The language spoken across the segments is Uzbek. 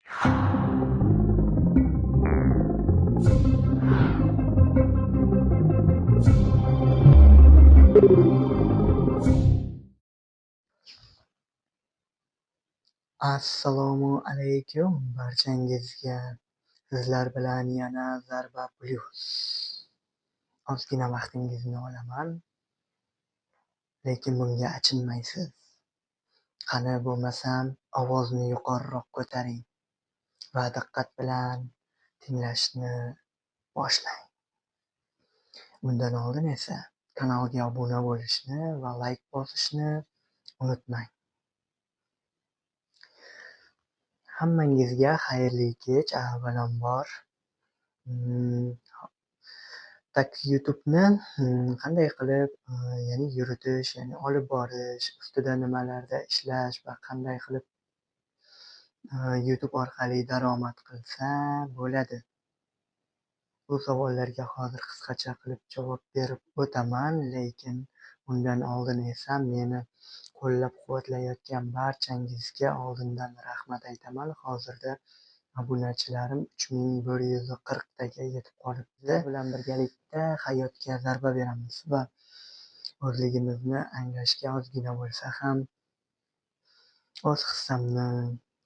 Assalomu alaykum barchangizga. Sizlar bilan yana Zarba Plus. Ozgina vaqtingizni olaman, lekin bunga achinmaysiz. Qani bo'lmasam ovozni yuqoriroq ko'taring va diqqat bilan tinglashni boshlang. Undan oldin esa kanalga obuna bo'lishni va layk bosishni unutmang. Hammangizga xayrli kech avvalambor. Tak YouTube'ni qanday qilib, ya'ni yuritish, ya'ni olib borish, ustida nimalarda ishlash va qanday qilib YouTube orqali daromad qilsa bo'ladi? Bu savollarga hozir qisqacha qilib javob berib o'taman, lekin undan oldin esa meni qo'llab-quvvatlayotgan barchangizga oldindan rahmat aytaman. Hozirda obunachilarim 3140 taga yetib qolibdi. Bilan birgalikda hayotga zarba beramiz va o'zligimizni anglashga ozgina bo'lsa ham o'z hissamni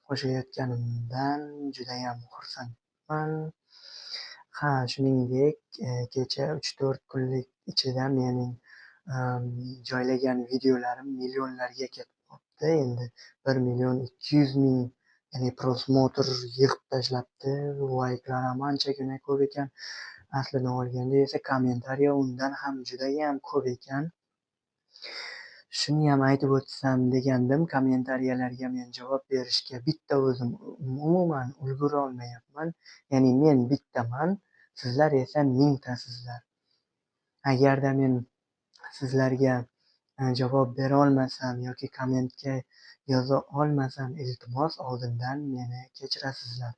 qo'shayotganimdan judayam xursandman. Ha, shuningdek, kecha 3-4 kunlik ichida mening joylagan videolarim millionlarga ketib qolibdi. Endi 1 200 000, ya'ni просмотр yig'ib tashlabdi. Layklar ham anchagina ko'p ekan. Aslini olganda esa kommentariya undan ham judayam ko'p ekan. Shuniyam aytib o'tsam degandim, kommentariyalarga men javob berishga bitta o'zim umuman ulgurolmayapman. Ya'ni men bittaman, sizlar esa mingtasizlar. Agarda men sizlarga javob bera olmasam yoki kommentga yoza olmasam, iltimos oldindan meni kechirasizlar.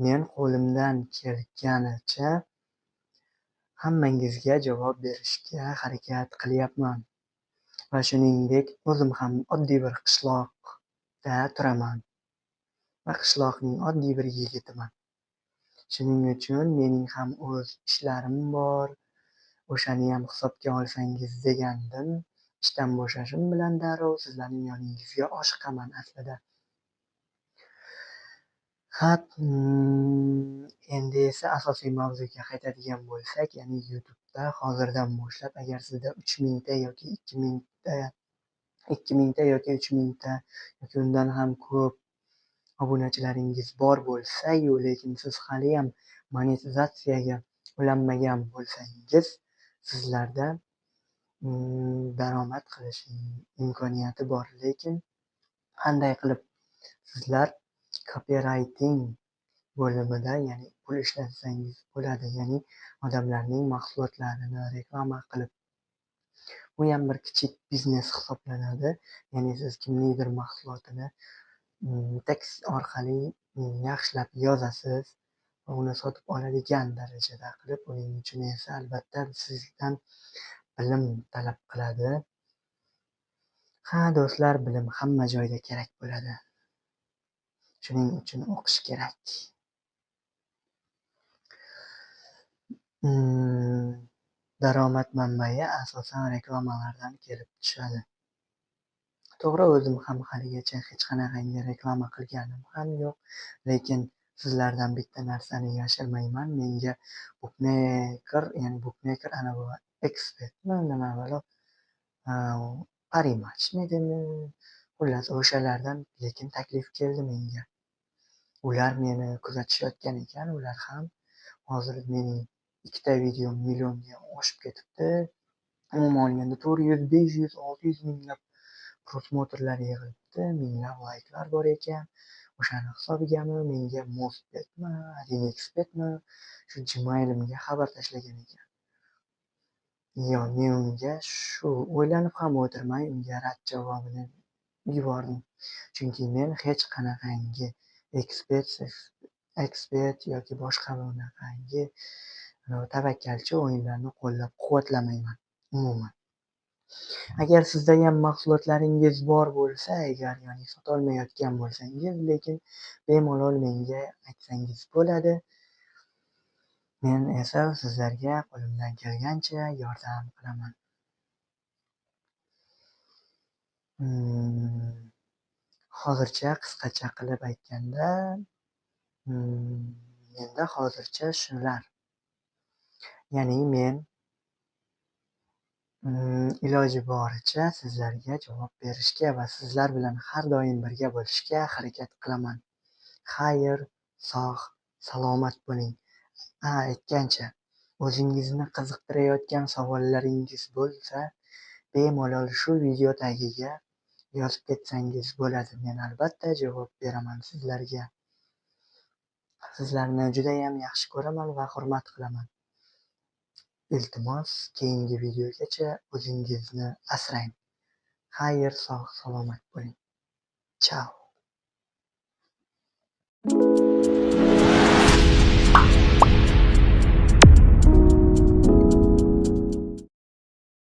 Men qo'limdan kelganicha hammangizga javob berishga harakat qilyapman. Va shuningdek, o'zim ham oddiy bir qishloqda turaman va qishloqning oddiy bir yigitiman. Shuning uchun mening ham o'z ishlarim bor. O'shaniyam hisobga olsangiz degandim. Ishdan bo'shashim bilan darrov sizlarning yoningizga oshiqaman aslida. Ha, endi esa asosiy mavzuga qaytadigan bo'lsak, ya'ni YouTube'da hozirdan boshlab agar sizda 3000 ta yoki 2000 ta 2000 ta yoki 3000 ta yoki undan ham ko'p obunachilaringiz bor bo'lsa-yu, lekin siz haliyam monetizatsiyaga ulanmagan bo'lsangiz, sizlarda daromad qilish imkoniyati bor. Lekin qanday qilib sizlar copywriting bo'limida, ya'ni pul ishlatsangiz bo'ladi, ya'ni odamlarning mahsulotlarini reklama qilib. Bu ham bir kichik biznes hisoblanadi. Ya'ni siz kimningdir mahsulotini tekst orqali yaxshilab yozasiz va uni sotib oladigan darajada qilib, buning uchun esa albatta sizdan bilim talab qiladi. Ha, do'stlar, bilim hamma joyda kerak bo'ladi. Shuning uchun o'qish kerak. Daromad manbai asosan reklamalardan kelib tushadi. To'g'ri, o'zim ham haligacha hech qanaqangi reklama qilganim ham yo'q, lekin sizlardan bitta narsani yashirmayman. Menga bookmaker, ya'ni bookmaker anavi ekspertmi, nima balo, Parimatchmidimi, xullas o'shalardan lekin taklif keldi menga. Ular meni kuzatishayotgan ekan, ular ham hozir mening ikkita videom millionga oshib ketibdi. Umuman olganda 400, 500, 600 minglab просмотр lar yig'ilibdi, minglab layklar bor ekan. O'shani hisobigami menga Mostbetmi, 1xBetmi shu Gmailimga xabar tashlagan ekan. Yo'q, men unga shu o'ylanib ham o'tirmay unga rad javobini yubordim. Chunki men hech qanaqangi ekspert yoki boshqa bunaqangi tavakkalchi o'yinlarni qo'llab-quvvatlamayman umuman. Agar sizdayam mahsulotlaringiz bor bo'lsa, agar ya'ni sotolmayotgan bo'lsangiz, lekin bemalol menga aytsangiz bo'ladi. Men esa sizlarga qo'limdan kelgancha yordam qilaman. Hozircha qisqacha qilib aytganda, menda hozircha shular. Ya'ni men iloji boricha sizlarga javob berishga va sizlar bilan har doim birga bo'lishga harakat qilaman. Xayr, sog', salomat bo'ling. Aytgancha, o'zingizni qiziqtirayotgan savollaringiz bo'lsa, bemalol shu video tagiga yozib ketsangiz bo'ladi. Men albatta javob beraman sizlarga. Sizlarni judayam yaxshi ko'raman va hurmat qilaman. Iltimos, keyingi videogacha o'zingizni asrang. Xayr, sog', salomat bo'ling. Chao.